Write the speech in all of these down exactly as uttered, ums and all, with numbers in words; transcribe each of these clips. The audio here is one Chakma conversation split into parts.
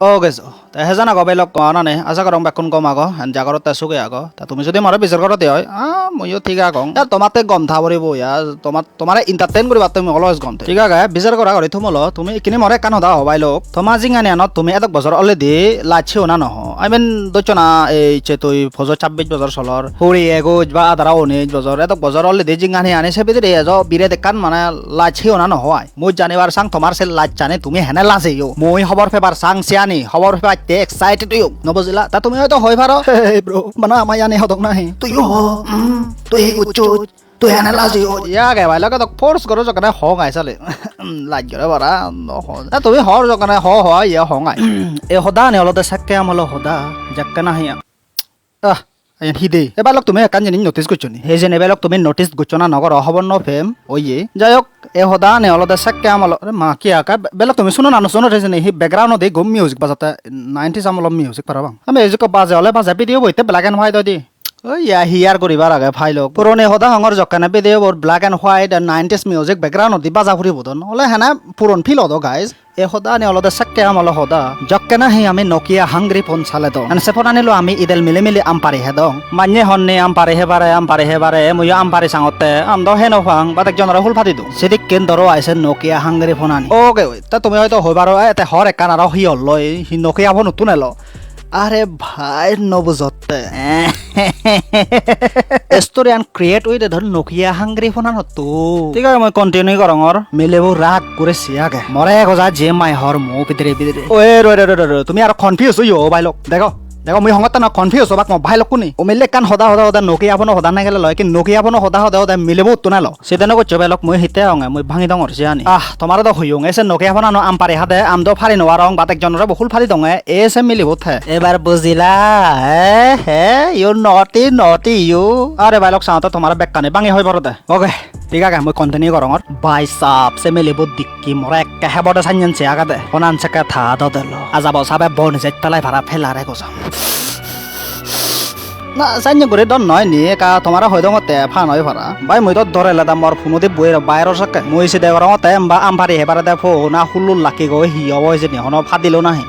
O gejo, te hejan ago bhai lok, gom ago ne? Asa gorong bekkun gom ago, en jagorot te suge ago. Ta tumi jodi more bichar gorode oi, ah, muiyo thik agong. Ya tomatte gom tha poribo ya, tomat-, tomare entertain guribatte mui always gom thei. Thik age, bichar gora gori thumolo, tumi ikkini more ekkan hoda ho bhai lok. Toma jinghaniyanot tumi edok bojor already laj hiyona no ho. I mean, docchona ei je tui pojo chabbis bojor solor, huri eguj ba adara unis bojor, edok bojor already jinghaniyani se bidire ejo biret ekkan mane laj hiyona no ho ai. Mui janibar sang tomar se lajjani tumi hene lajeyo. Mui hobor pebar sang siyani, hobor pebatte excited oyong. No bujila? Ta tumi hoito hoi paro, "Hey bro, bana ama iyani hodok nahi?" Tuiyo ho, mm, tui hi gocchos? Tui hene lajeyo? Iya age bhai, loge dok force goro jokkene ho ngai sale. Laj gore bara, no ho. Ta tumi hor jokkene ho ho, iya ho ngai. E hodani olode sekke amolo hoda, jekke nahi. Ah, iyen hi de? E bhai lok tumi ekkan jinis notice goccho ni? Hijeni bhai lok tumi notice goccho na no goro, hobor no pem. Oye. Jai hok, e hodani olode sekke amolo, ore ma ki aka, bhai lok tumi suno na no suno hijeni, hi background-ot ekko music bajatte, nineties amolo music parapang. Ami ejikko baje ole baje video bo itte black and white oide. Oi ya, hi ar guribar age bhai lok. Puroni hoda hongor jokkene video bor black and white and nineties music background-ot di baja puribo don. Ole hene puron feel odo, guys. E hodani olode sekke amolo hoda. Jokke nahi ami Nokia hungry phone saledong. Mane se phonani loi ami idel mili mili ampari hedong. Manye honni ampari hebare, ampari hebare, muiyo ampari sangotte, am do heno pang, but ekjonore hul padi dong. Sidikken doro ai se Nokia hungry phonani. Oge oi, ta tumi hoito hoi paro, "E, te hor ekkan aro hi ollo, hi Nokia phone-ottun elo?" Are bhai, no bujotte. Story an create oyede dhor Nokia hungry phone anotto. Thik age, mui continue gorongor. Milebo rag guri se age. More ego ja je mai hor mo bidire bidire. Oye, ro, ro, ro, ro, ro. Tumi aro confuse oyo, bhai lok. Dego, dego, mui hongotte na confuse obak mo bhai lokkune. O mile ekkan hoda, hoda, hoda Nokia phone hoda nai gele loi. Ki Nokia phone hoda, hoda, hoda milebo utto nai lo. Sede no goccho bhai lok, mui hitte honge, mui bhangi dongor siyani. Ah, tomare do hoyong, ese Nokia phone ano ampari hade, am do pari no arong, but ekjonore bo hul pari donge, ese milebo the. Ebar bujila, he, he, you naughty, naughty, you. Are bhai lok, saote tomare bekkani bhangi hoi pore de. Okay, thik age, mui continue gorongor. Bhai sahab, se milebo dikki more ekke hebode sanyen se agede. Onan sekke ta do delo. Ajabo sabe boni jai talai para pelare gojam. Na, sanyen guri don noi ni, ekka tomare hoi dongotte phan oi para. Bhai, mui do dore leda mor phunodi boi ro, bairor sokke. Mui se degorongotte emba ampari hebarede phone, na hullul lakki goi hi obo hijeni, hono padilo nahi.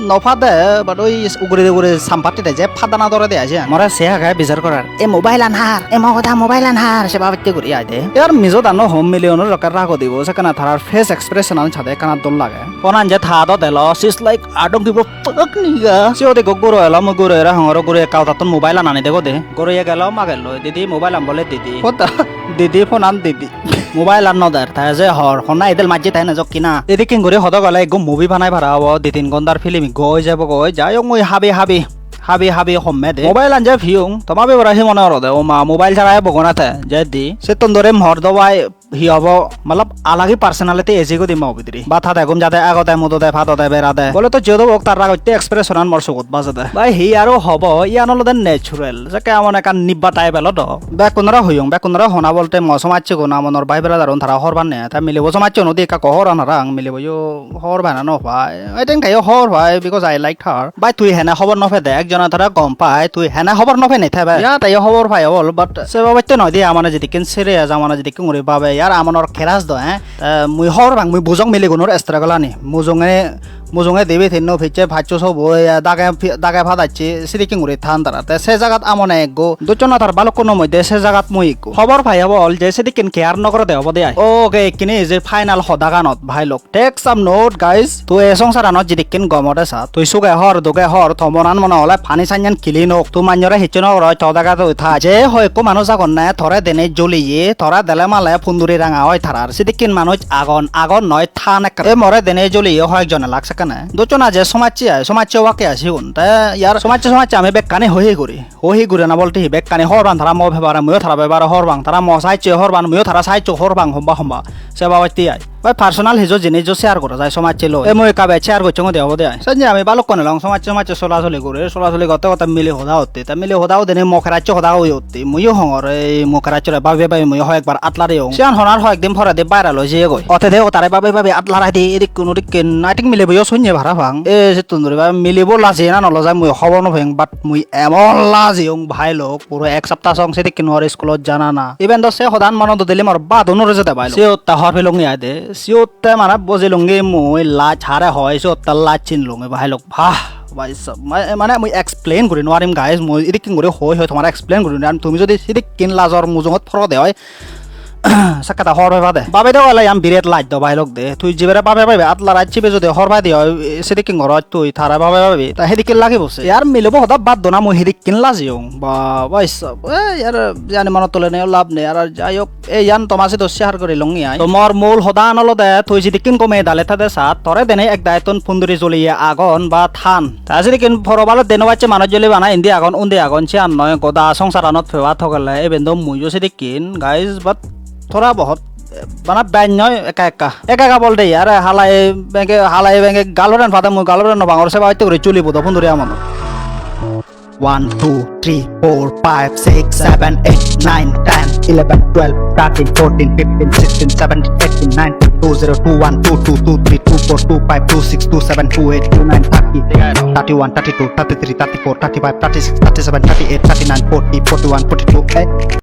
No pade, but oi uguredi uguredi sampatte de je padana dore de ai siyan. More se age bichar gorer. E mobile an har, e mogoda mobile an har, se babotte guri ai de. Yar mijo da no hom, mile unor jokke rago dibo, sekkene tarar face expression an sade ekkana dol lage. Phone an je ta do delo, she's like, "I don't give a fuck, nigga." Siyot ekko guro elo, mui guro ere hongor guro ekka odattun mobile an ani dego de. Guro ye gelo magelloi, "Didi, mobile an bole didi." Hoda, "Didi, phone an didi." Mobile an no der, te je hor, honna idel majje te ne jokkina. Edikken guri hodok ole ekko movie banai para obo, di tin ghontar film ekko oi jabo goi. Jai hok mui habi habi, habi habi homme de. Mobile an je piyong, toma bibora hi mone gorode, o ma, mobile sara ebo gona te, je di. Settun dore mor do bai, hi obo, matlab, alagi personality eji goi di mo bidire. Ba thade gum jade, agode mudode, padode berade. Bole to jiyot obo, tar ragotte expression an mor sogot bajede. Bhai, hi aro hobo, iyan olode natural. Jekke amon ekkan nibba type elo do. Bekkunore hoyong, bekkunore hona bolte mo somajjegun, amonor bhai brother un tara hor banne. Te milebo somajje unodi ekka ekka hor an parapang, milebo yo hor bana no pai. I think teyo hor pai because I liked her. Bhai, tui hene hobor no pede, ekjone tore gom pai, tui hene hobor no pene thebe. Ya, teyo hobor pai ol, but se babotte noi de, amone jedikken serious, amone jedikken guri babe, yar amonor keras do, eh? Te mui hobor pang, mui bujong milegunor struggle ani. Mujunge, mujunge dibe tinno picche paccho sobo, eh, dage pi-, dage padacche, sidikken guri than tara. Te se jagat amone ekko, docchona tar balukkuno moddhe se jagat mui ekko. Hobor pai obo ol je sidikken care no gorede obode ai. Oge, ekkene je final hodaganot, bhai lok. Take some note, guys. Tui ei songsaranot jidikken gomode sa, tui suge hor, duge hor, to monan mone hole pani sanyen clean ok, tui manjore hissu no goroj, to jagat tui tha. Je hoi ekko manuj agonne, tore dene joliye, tore dele male punduri ranga oi tarar. Sidikken manuj agon, agon noi, than ekkere. E more dene joliye hoyek jone lak sekkene. Docchona je somajje ai, somajje obakke ai sigun. Te yar somajje, somajje ami bekkani hoi hei guri. Ho hi gurana bolte hi, bekkani hobor pan tara mo bepare, muiyo tara bepare hobor pang, tara mo side-ot hobor pan, muiyo tara side-ot hobor pang, homba homba. Se babotte ai. Oi personal hijo jinis jo share gora jai somajje loi. E mui ekka bej share gocchong de obode ai. Senne ami balukkun elong somajje, somajje sola soli guri, sola soli gotte gotte mile hoda hotte. Te mile hoda hodene mo keraccho hoda hoi hotte. Muiyo hongor ei mo keracchore babi babi muiyo hoyekbar at lareyong. Siyan honar hoyek din poredi viral oi jeyegoi. Otte de o tare babi babi at larai de edikkun udikken. I think milebo yo sonye parapang. E settun duri ba milebo lajeyan olo jai mui hobor no pang, but mui emon lajeyong bhai lok, puro ek sapta song sedekken hor iskulot jana na. Iben do se hodan monot udile mor bado no rejede bhai lok. Siyot ta hor pelonge ai de. Siyot te mane bojilungi mui laj hare hoi, siyot te laj sinlungi bhai lok. Bhah, bhai sab, ma-, mane mui explain guri nw parim guys, mui idikken guri hoi hoi tomare explain guri nw parim. Tumi jodi sidikken lajor mujungot porode oi, sakkata hor pebade. Babe de gole iyan biret laj do bhai lok de. Tui jibere babe babe atla raj sibe jodi hor paide oi, sidikken goroj tui tare babe babe. Ta hidikken lagibo se. Yar milebo hoda bad do na mui hidikken lajiyong. Ba, bhai sab, e, yar jani monot tole nei lab nei. Ar jai hok, e, iyan toma sidu share guri longi ai. To mor mul hodan olode tui sidikken gome dale thade sat, tore dene ek dayettun punduri joliye agon ba than. Ta sidikken poro balo deno bacche manuj joli bana indi agon, undi agon, siyan noi, goda songsaranot peba thogele, eben do muiyo sidikken, guys, but tora bohot, bana bej noi, ekka ekka. Ekka ekka bol de, are halai benge, halai benge girlfriend pade mui girlfriend no pangor, seba hotte guri chuli budo punduri amonot. One, two, three, four, five, six, seven, eight, nine, ten, eleven, twelve, thirteen, fourteen, fifteen, sixteen, seventeen, eighteen, nineteen, two zero, two one, two two, two three, two four, two five, two six, two seven, two eight, two nine, thirty, thirty-one, thirty-two, thirty-three, thirty-four, thirty-five, thirty-six, thirty-seven, thirty-eight, thirty-nine, forty, forty-one, forty-two, eh.